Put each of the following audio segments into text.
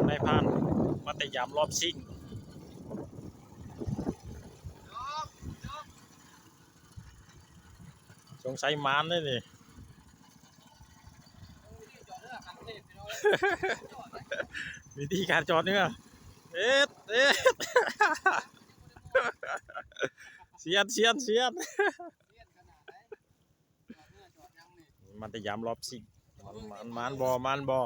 ນາຍພານມາແຕ່ຍາມລອບຊິງ ສົງໄສໝານເດ້ນີ້ ວິທີການຈອດເຮືອ ເອັດ ເອັດ ຊຽນ ຊຽນ ຊຽນ ມາແຕ່ຍາມລອບຊິງ ໝານ ໝານບໍ່ ໝານບໍ່?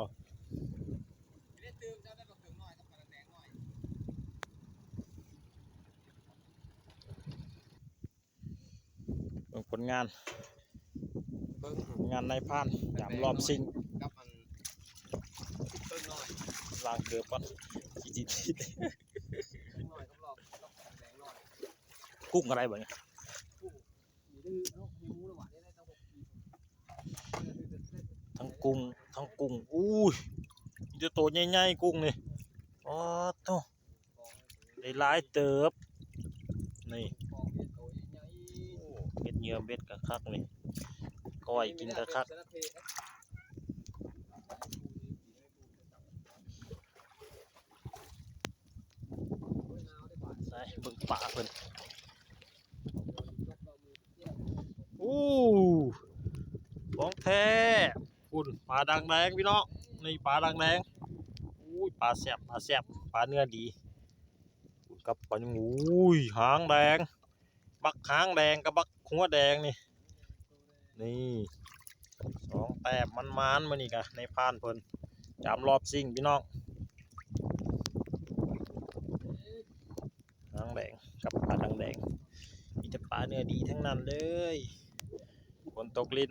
ເບິ່ງຜົນງານ ເບິ່ງ ຜົນງານນາຍພານຍາມລອບຊິງ ກັບອັນ ເບິ່ງໜ້ອຍ ລ້າງເກີບກ່ອນ ຊິຕິດ ເບິ່ງໜ້ອຍກັບລອບ ກັບແດງໜ້ອຍ ກຸ້ງກໍໄດ້ບັດນີ້ ກຸ້ງ ທັງກຸ້ງ ທັງກຸ້ງ ອູ້ຍ ມີແຕ່ໂຕໃຫຍ່ໆ ກຸ້ງນີ້ ປາດໂທ້ ໄດ້ຫຼາຍເຕີບ ນີ້ ໂອ້ ເຮັດເຫຍື່ອເບັດກໍຄັກນີ້ ກ້ອຍກິນກໍຄັກ ໄປເບິ່ງປາເພິ່ນ ໂອ້ ຂອງແທ້ ພຸ້ນ ປາດັກແດງພີ່ນ້ອງ ນີ້ປາດັກແດງ ອູ້ຍ ປາແຊບ ປາແຊບ ປາເນື້ອດີ ພຸ້ນ ກັບປາຍັງ ອູ້ຍ ຫາງແດງ ບັກຫາງແດງກັບບັກຫົວແດງນີ້ ນີ້ ສອງແຕ້ມ ໝານໆ ມື້ນີ້ກະນາຍພານເພິ່ນ ຍາມລອບຊິງພີ່ນ້ອງ ຫາງແດງກັບປາດັກແດງ ມີແຕ່ປາເນື້ອດີທັງນັ້ນເລີຍ ຝົນຕົກລິນ